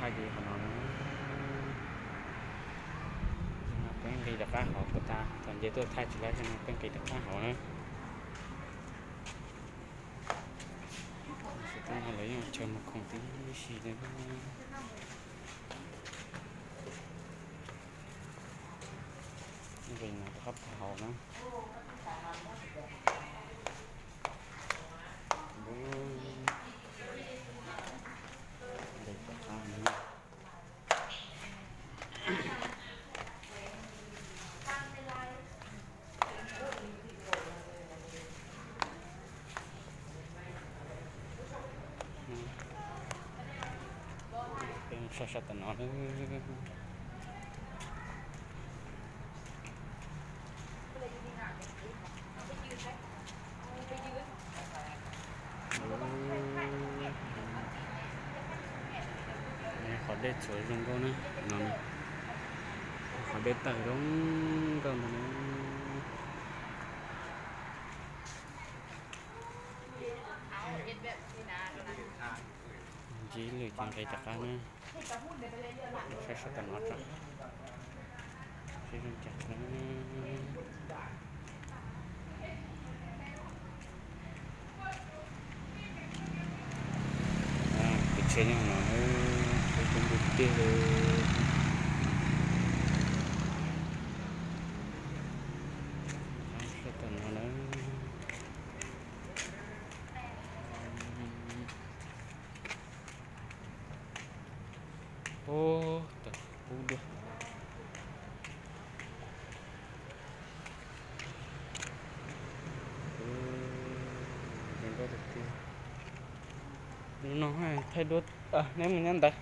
Ces qhov no na, peb nqis rov qab hauv puas tas, thaum nce tuaj thaij tsis laib, peb nqis rov qab hauv na. Tam sim no lawv yeej chaw mus khoom tib si li. Nqis no rov qab puag hauv na. Nqis rov qab na. Peb mus saib sab tom no na. Qhov dej txhuam zoo nkauj na, no na, qhov dej tawm zoo nkauj ntag na. Ntsib lwm ces nqis rov qab na. Saib sab tom no tso, seb zoo cas na. Peb tsheb nyob no, peb coob tiag tiag li. Sab tom no na. Ub, tawm pub dua. Zoo nkauj tiag tiag. Hnub no thaij duab, neb mus nyob ntawd.